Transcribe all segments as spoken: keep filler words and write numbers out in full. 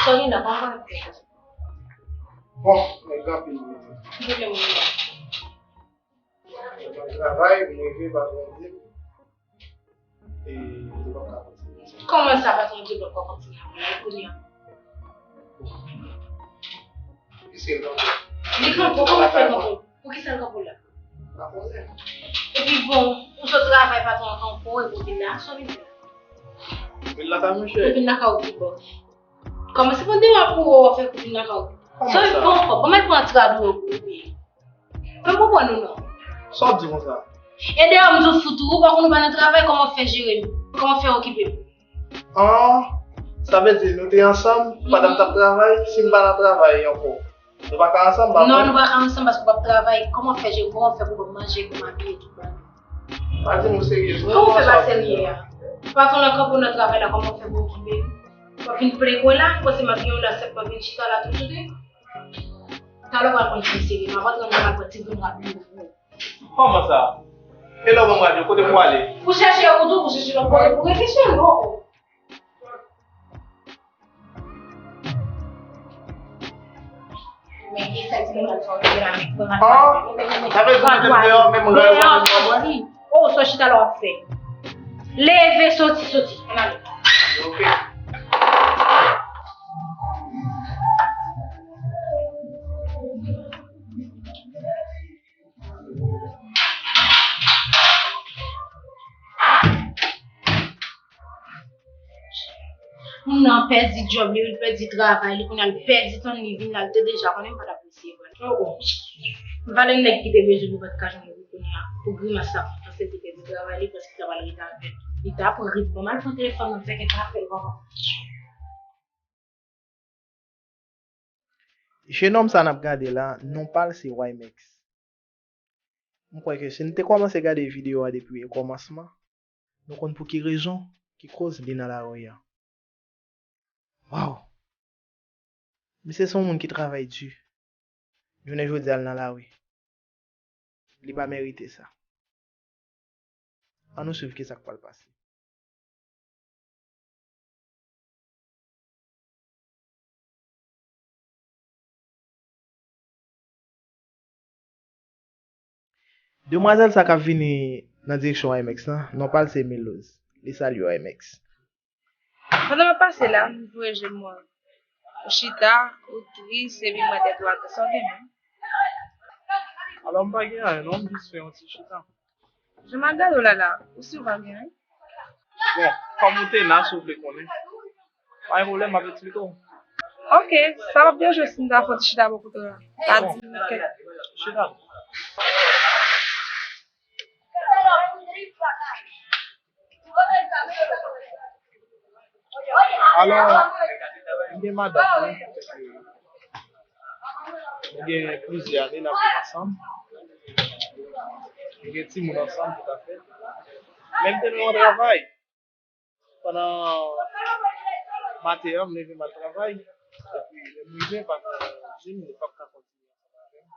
Sorry, nan pa konn. Bon, nèg anpil. Ki pwoblèm ou gen? Mwen travay, mwen rive, patwon di m, e, li p ap ka kontinye. Kòman sa, patwon di w li p ap ka kontinye? Kounye a. Piske l kanpe. Li kanpe, kòman l fè kanpe? Poukisa l kanpe w la? Pa konnen. Epi bon, ou sot travay, patwon an kanpe w, epi w vin la, sa w vin fè la? Vin lakay mwen, cheri. Ou vin lakay ou ki bò? Kòman se pou dewa pou ou, w ap fè pou vin lakay ou? Kòman sa? Bon, bon, bon, mwen pran ti rad ou pou ou peye. Fè m konprann ou non. Sa w di konsa? E dayè m di w fout ou, ou pa konn ou pa nan travay, kòman w fè jere m? Kòman w fè okipe m? An, sa vle di nou te ansanm pandan m t ap travay? Si m pa nan travay ankò, nou pa ka ansanm, pa vre? Non, nou pa ka ansanm paske w p ap travay. Kòman w fè jere m? Kòman w fè pou ban m manje, pou m abiye, tout bagay? Pa di m ou serye, non. Kòman w fè pa serye a? Patwon lan kanpe w nan travay la, kòman w fè pou okipe m? W ap vin plenyen la, ou panse m ap gen yon lasèp pou vin chita la tout jounen? Talè w pral konn si m serye. M ap antre nan kay mwen, ti grenn rad mwen. Kòman sa? E lè w ban m rad yo, kote pou ale? Pou chèche ou tou, pou chèche lòt kote pou rete cheri, oh, oh. Men ki sa ti grenn rad sa w te gen la, men grenn rad sa. Ah, sa vle di w mete m deyò, men mwen gade w pa mete m deyò. Oh, sa w chita la w ap fè? Leve, soti, soti. Ann ale. Ok. Moun nan pèdi djòb li, li pèdi travay li, kounye a li pèdi tan li vin la, li te deja konnen m pa t ap resevwa l. Oh, oh. Valè nèg ki te bezwen li pa t ka jwenn li kounye a. Pou grimas sa, paske li te pèdi travay li, paske sa pral rete avè l. Li ta pran rit ban m al pran telefòn nan, fè kèk apèl, papa. Jenòm sa n ap gade la, non pa l se Ymex. M kwè ke si n te kòmanse gade videyo a depi okòmansman, nou konn pou ki rezon, ki koz li nan lari a. Waw! Misye se yon moun ki travay di. Jounen jodi a, l nan lari. Li pa merite sa. Ann nou swiv kisa k pral pase. Demwazèl sa k ap vini nan direksyon Ymex lan, non pa l se Milouz. Li salye Ymex. Pandan m ap pase la, m voye je m wè w. Ou chita, ou tris, epi m wè tèt ou atè. Sa w gen menm? Alò, m pa gen anyen non, m jis fè yon ti chita. Jan m ap gade w la la, ou si w pa gen anyen? Bon, kòm ou te la, si w vle konnen. Pa gen pwoblèm, m ap eksplike w. Ok, sa p ap deranje w si m ta fè yon ti chita bò kote w la. Ta di m kèk. Chita. Alò, m gen madanm mwen, nou gen plizyè ane n ap viv ansanm. Nou gen timoun ansanm, toutafè. Men m te nan yon travay pandan maten an, m leve m al travay. Epi, lè m rive, patwon an di m li p ap ka kontinye ansanm avè m.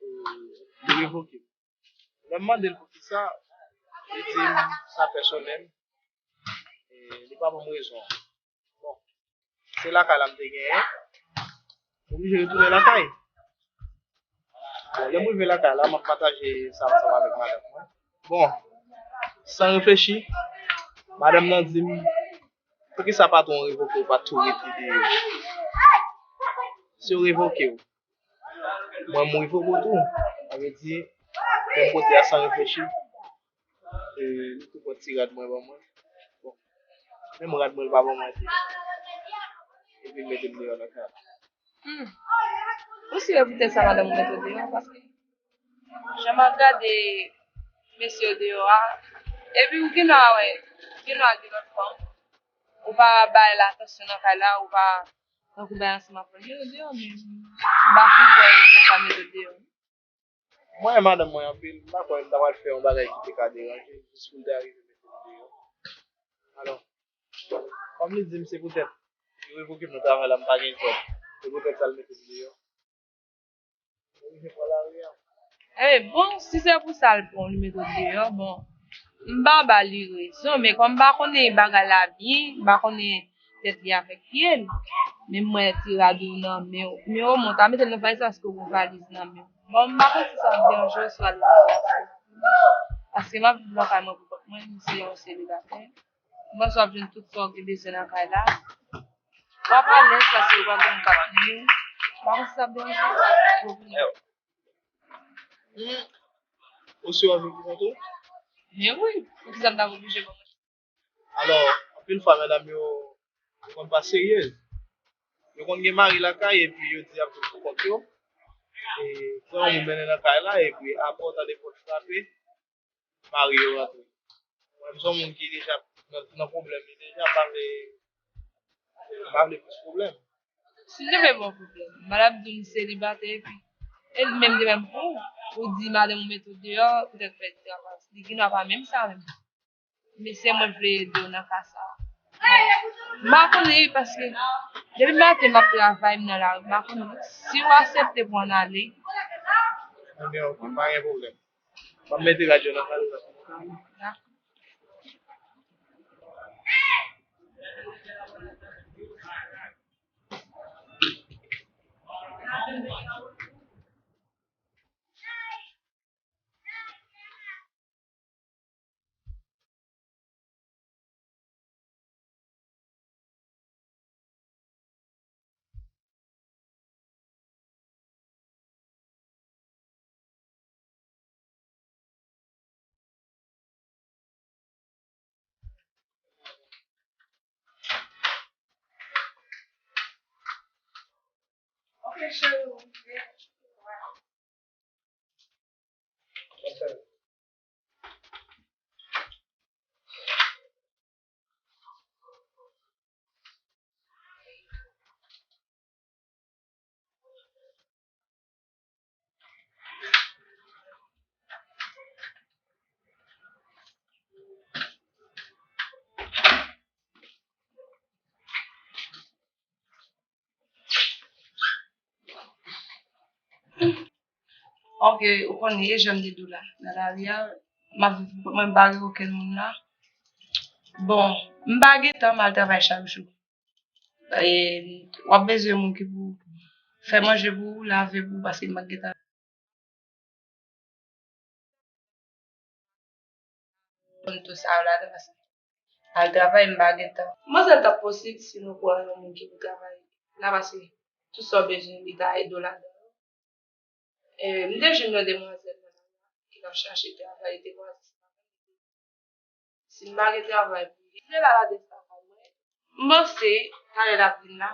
E, li revoke m. Lè m mande l poukisa, li di m sa pèsonèl. E, li pa ban m rezon an. Bon, se lakay la m te genyen. M oblije retounen lakay. Bon, lè m rive lakay la, m ap pataje sa ansanm avèk madanm mwen. Bon, san reflechi, madanm nan di m, poukisa patwon an revoke w pa tou rete deyò? Si yo revoke w, mwen m revoke w tou. Sa vle di, menm kote a san reflechi, e, li tou pran ti rad mwen ban mwen. Bon, menm rad mwen li pa ban mwen tou. Epi l mete m deyò nan kay la. Hmm. Ou si e poutèt sa madanm ou mete w deyò, paske jan m ap gade mesye yo deyò a, epi ou gendwa wè, gendwa gen lòt fanm, ou pa bay l atansyon nan kay la, ou pa tankou bay ansanm avè l, mete w deyò, men m pa fin kwè yo te ka mete w deyò. Mwen renmen madanm mwen anpil, m pa kwè m ta pral fè yon bagay ki te ka deranje l, jis pou l ta rive mete m deyò. Alò, kòm li di m se poutèt yo revoke m nan travay la, m pa gen djòb, se poutèt sa l mete m deyò. Mwen oblije pran lari a. E bon, si se pou sa l pran w, li mete w deyò, bon, M pa ba li rezon, men kòm m pa konnen bagay la byen, m pa konnen tèt li avèk pye l. Men m wè ti rad ou nan men w. Men omwen, w ta mete l nan valiz la, paske w gen valiz nan men w. Bon, m pa konn si sa ap deranje w, si w al lakay. Paske m ap viv lakay mwen pou kont mwen, m se yon selibatè. M panse w ap jwenn tout sa w gen bezwen nan kay la. W ap alèz paske w pa gen moun k ap pini w. M pa konn si sa ap deranje w. Ou si w ap viv pou kont ou? Men wi, poukisa m t ap oblije ban mwen? Alò, anpil fwa, medam yo, yo konn pa serye. Yo konn gen mari lakay epi yo di y ap viv pou kont yo. E pran yon moun mennen nan kay la, epi apre w tande pòt frape, mari yo rantre. Mwen, m se yon moun ki deja nan, nan pwoblèm li deja, m pa vle, m pa vle plis pwoblèm. Si m te vle bon pwoblèm, m pa t ap di w m selibatè, epi e li menm de menm pou ou. Ou di madanm ou mete w deyò, poutèt pèdi travay. Li gen dwa pa menm sa menm. Men se mwen vle ede w nan ka sa a. M pa konnen wi, paske depi maten m ap travay, m nan lari, m pa konnen si w aksepte pou ann ale. Ebyen, oke, pa gen pwoblèm. M ap mete radyo nan kay la. Dakò. Ok, cheri. Ok, ou konnen, e jan m te di w la, nan lari a, m ap viv pou kont mwen, m pa gen okenn moun la. Bon, m pa gen tan, m al travay chak jou. E, w ap bezwen moun ki pou fè manje pou ou, lave pou ou, paske m pa gen tan. Konn tou sa yo ladan, paske al travay, m pa gen tan. Manzèl, t ap posib si nou pran yon moun ki pou travay la, paske tout sa w bezwen, li ka ede w ladan. E, m te jwenn yon demwazèl nan lari a ki t ap chache travay, li te kwaze. Si m pa gen travay pou li, se la l ap travay mwen. M panse talè l ap vin la.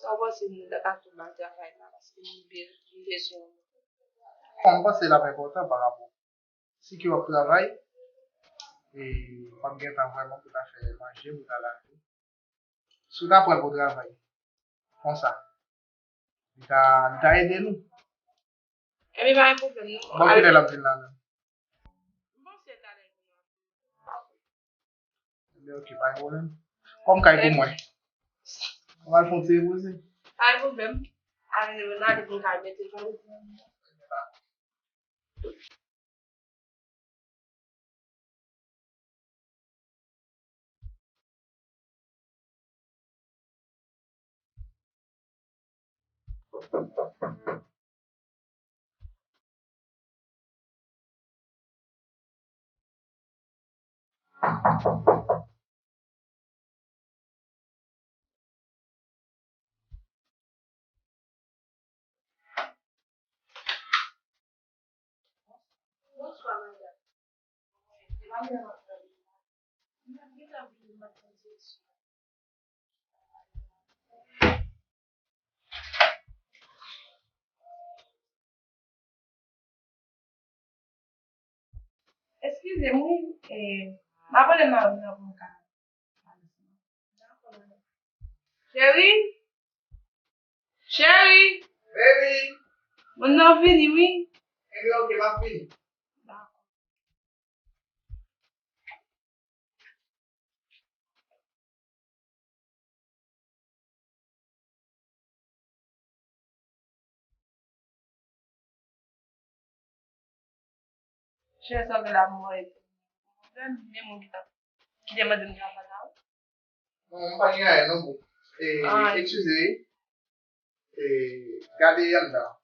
Sa w panse, m ta ka tou ba l travay la, paske m be-, m bezwen. Bon, m panse l ap enpòtan pa rapò si ke w ap travay, e w ap gen tan vrèman pou ta fè manje, pou ta lave. Si w ta pran l pou travay, konsa, li ta, li ta ede nou. Ebyen, pa gen pwoblèm, non. Bon, kilè l ap vin la menm? M panse talè l vin la. Ebyen, ok, pa gen pwoblèm. Kòm kay pou mwen. Mwen al fè yon ti repoze. Pa gen pwoblèm. Ale, n ale pou n ka mete kay. Bonswa, madanm. Eskize m, wi. E, m ap rele mari m nan pou m ka. Cheri? Cheri? Baby! Moun nan vini, wi. Ebyen, ok, m ap vini. Dakò. Cheri, sa w gen la pou mwen? Menm moun ki t ap, ki te mande m travay la, wi. Non, m pa gen anyen non, boo. E, eskize, wi. E, gade anndan.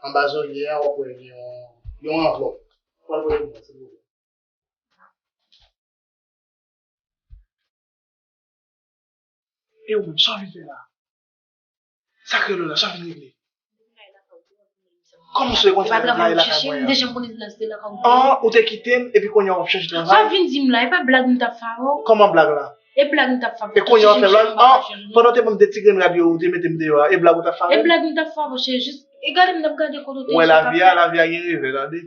Anba zòrye a, w ap wè gen yon, yon anvlòp. Pral voye pou mwen, silvouplè. E ou menm, sa w vin fè la? Sa k rele w la, sa w vin regle? Kòman w sou konn sa vin travay lakay mwen an? An, ou te kite m, epi kounye a w ap chèche travay? Sa w vin di m la, e pa blag m t ap fè avè w? Kòman blag la? E blag m t ap fè avè w. E kounye a w ap fè blag? An, pandan w te ban m de ti grenn rad yo, ou te mete m deyò a, e blag ou t ap fè avè m? E blag m t ap fè avè w, cheri, jis, e gade m, n ap gade kote w te ye sou papye. Wè lavi a, lavi a gen revè, tande.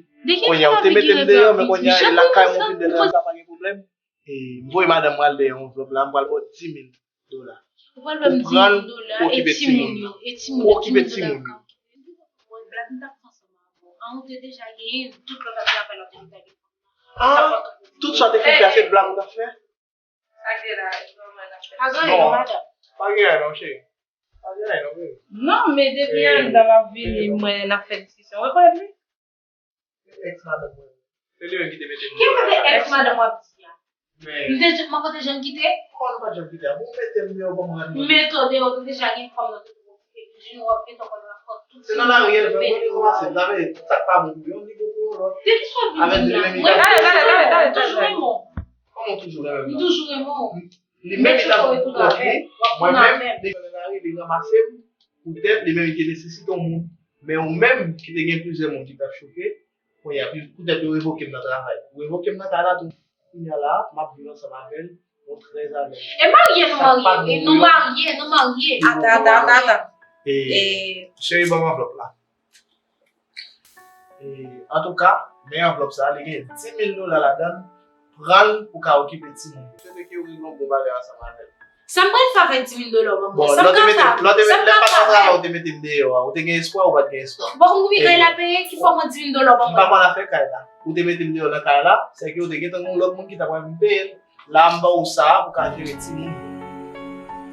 Kounye a, ou te mete m deyò, men kounye a, e lakay mwen ou vin detrans la, pa gen pwoblèm. E, m voye madanm mwen al dèyè yon anvlòp la, m pral ba w di mil dola. Ou pral ban m di mil dola, e timoun yo, e timoun yo, timoun yo t ap ka okipe. Blag m t ap fè ansanm avè w. An, ou te deja genyen tout lòt travay la, ou te deja genyen. Ah, tout sa te fin fè a, se blag ou t ap fè? Sa k gen la, nòmal n ap fè. Pa gen anyen non, madanm. Pa gen anyen non, cheri. Pa gen anyen non, baby. Non, men depi anndan m ap vini, mwen, n ap fè diskisyon. Ou rekonèt li? Ex madanm mwen. Se li menm ki te mete m deyò la. Ki kote ex madanm w ap di a? M te, mwen pa te janm kite? Kòman nou pa t janm kite a? Bon, ou mete m deyò, ban m rad mwen. M mete w deyò, ou te deja gen fanm nan tout ou okipe, tou junior w ap mete w kòm nan fòt tout. Se nan lari l fè mwen kòmanse, m ta vle tout sa k pa bon pou youn, li bon pou yon lòt. De ki sa w vin di m la? Mwen, tande, tande, tande, tande, toujou renmen w. Kòman toujou renmen m nan? M toujou renmen w. Li menm li t ap kote mwen menm, li nan lari, li ranmase m, poutèt li menm li te nesesite yon moun. Men ou menm ki te gen plizyè moun ki t ap chofe, kounye a, poutèt yo revoke m nan travay. Yo revoke m nan kay la tou. Kounye a la, m ap viv ansanm avè l, nou trè alèz. E marye nou marye, e nou marye, nou marye. Ata, ata, ata, ata. E, cheri, ban m anvlòp la. E, antouka, men anvlòp sa a, li gen di mil dola ladan l, pran l pou ka okipe timoun yo. M swete ke w regle yon bon bagay ansanm avè l. Sa m pral fè avèk di mil dola w ban mwen? Bon, lè w te mete m, lè w te mete, lè m pa t nan travay, ou te mete m deyò a, ou te gen espwa ou pa t gen espwa? Bon, konbyen kay la peye, ki fè w pran di mil dola w ban mwen? M pa konn afè kay la. Ou te mete m deyò nan kay la, sèke ou te gentan gen yon lòt moun ki ta pral vin peye l. La, m ba w sa pou ka jere timoun yo.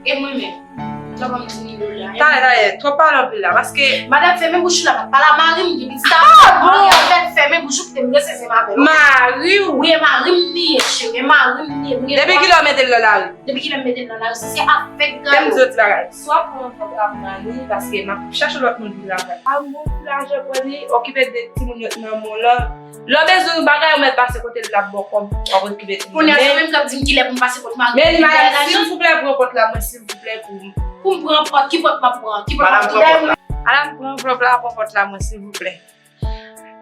E mwen menm, sa ban m di mil dola. Talè, talè, twòp pale anpil la, paske madanm fèmen bouch ou la, pa pale a mari m, gen pitit a mari avèk fèmen bouch ou, kite m gen sezi m avè l. Mari w? Wi, e mari m li ye, cheri, e mari m li ye. Depi kilè w mete l nan lari? Depi kilè m mete l nan lari? Si se avèk gado. Kite m di w ti bagay. Swa pran anvlòp la pou Mani, paske m ap chache lòt moun pou travay. A, m gon ti lajan pou li, okipe de timoun yo nan men w lan. Lè w bezwen yon bagay, ou mèt pase kote l, l ap ba w kòb, w ap okipe timoun. Kounye a, se menm k ap di m kilè pou m pase kot mari m. Men li malad, silvouplè, pran kont la mwen, silvouplè, pou m. Pou m pran pòt, ki pòt m ap pran? Ki pòt m ap pran? Madanm, pran anvlòp la, pran pòt la mwen, silvouplè.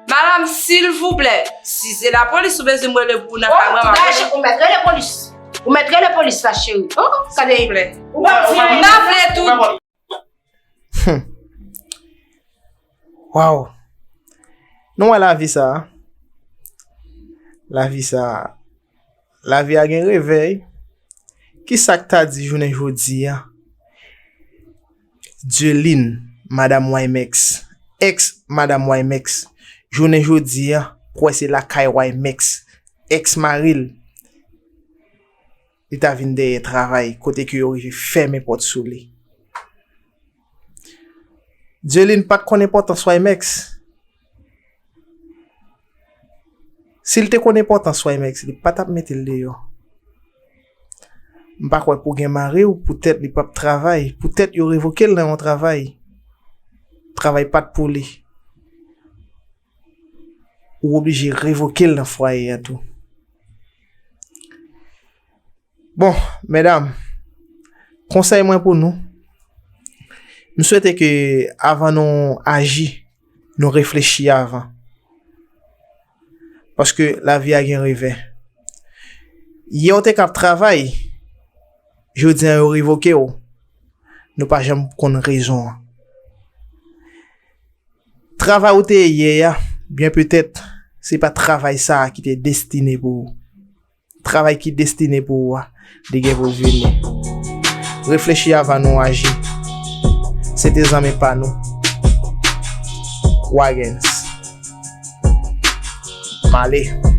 Madanm, silvouplè, si se lapolis ou bezwen m rele pou ou nan kay mwen, m ap rele. Ou mèt rele polis. Ou mèt rele polis la, cheri. Oh, gade. Silvouplè. Ou pa vle. M pa vle tou. Hmm. Waw. Nou wè lavi sa a? Lavi sa a. Lavi a gen revè. Kisa k ta di jounen jodi a? Dieline, madanm Ymex, ex madanm Ymex, jounen jodi a, kwè se lakay Ymex, ex mari l, li ta vin dèyè travay kote ke yo rive fèmen pòt sou li. Dieline pa t konn enpòtans Ymex. Si l te konn enpòtans Ymex, li pa t ap mete l deyò. M pa kwè pou gen mari w, poutèt li p ap travay, poutèt yo revoke l nan yon travay. Travay pa t pou li. Ou oblije revoke l nan fwaye a tou. Bon, medam, konsèy mwen pou nou, m swete ke avan nou aji, nou reflechi avan. Paske lavi a gen revè. Yè w te k ap travay, jodi a yo revoke w. Nou pa janm konn rezon an. Travay ou te ye yè a, byen petèt, se pa travay sa a ki te destine pou ou. Travay ki destine pou ou a, li gen pou l vini. Reflechi avan nou aji. Se te zanmi pa nou. Wagens. M ale.